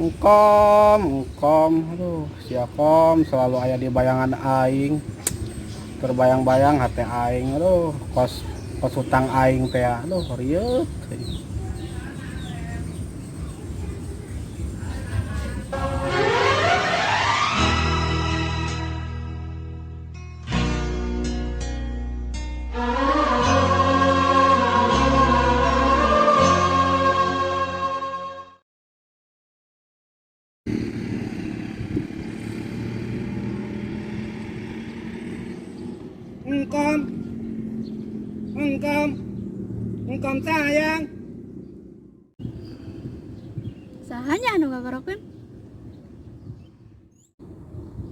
Engkom, engkom, aduh, sia kom selalu aya di bayangan aing. Terbayang-bayang hati aing, aduh, kos kos hutang aing teh, aduh, rieut. Engkom, engkom, engkom sayang. Sahanya anu ngagorokeun?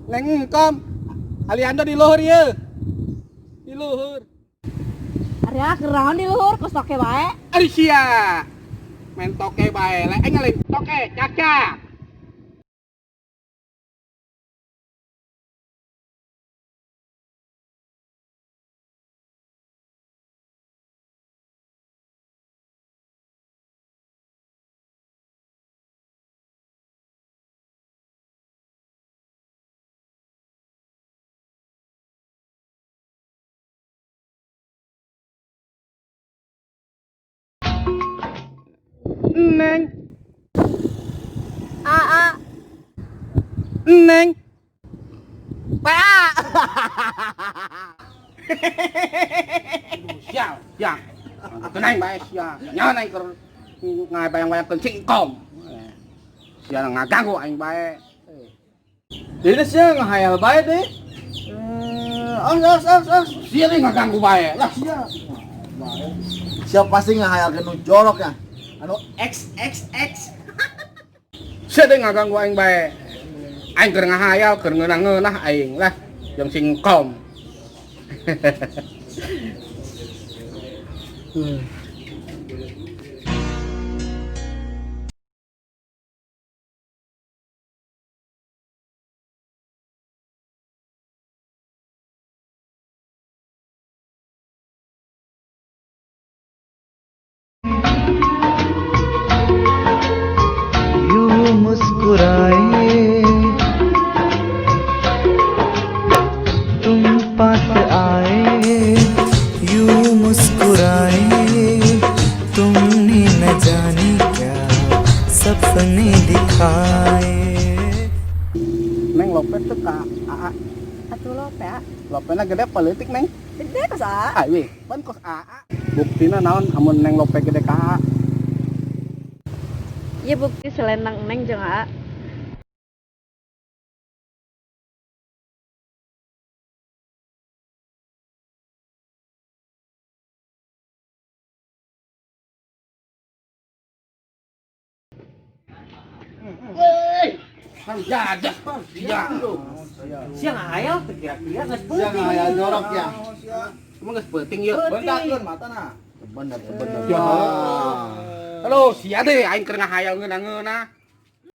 Neng engkom, Aliando di luhur ieu. Di luhur. Area keur di luhur kos toke bae. Ari sia. Main toke bae, lek ngelin toke cacak. Neng, Aa, neng. Pak. Sial, sial. Tenang bae sia. Nya naik keur ngabayang-bayangkeun si engkom. Sia ngaganggu aing bae. Jadi sia ngahayal bae deh. Os os os os. Sia deui ngaganggu bae. Lah Sia. Sia pasti ngahayalkeun nu jorok ya. Anu X X X. Sia deui ngaganggu aing bae. Aing keur ngahayal, keur ngeunah-ngeunah aing lah jeung si engkom. यूं मुस्कुराए तुम पास आए, यूं मुस्कुराए तुमने न जाने क्या सपने दिखाए। Neng lope teu ka Aa. Atuh lope, A. Lopena gede apa leutik, Neng? Gede kos A. Ah, wih, pan kos Aa. Buktina naon amun Neng lope gede ka Aa? Ieu bukti selendang Neng jeung Aa. Woi, jadah, sia. Sia ngahayal teu kira-kira geus Sia peuting. ngahayal jorok ya. Emang geus peuting ieu. Bentakeun matana. Bener bener. Ya. Halo, sia deh aing keur ngahayal ngeunah-ngeunah.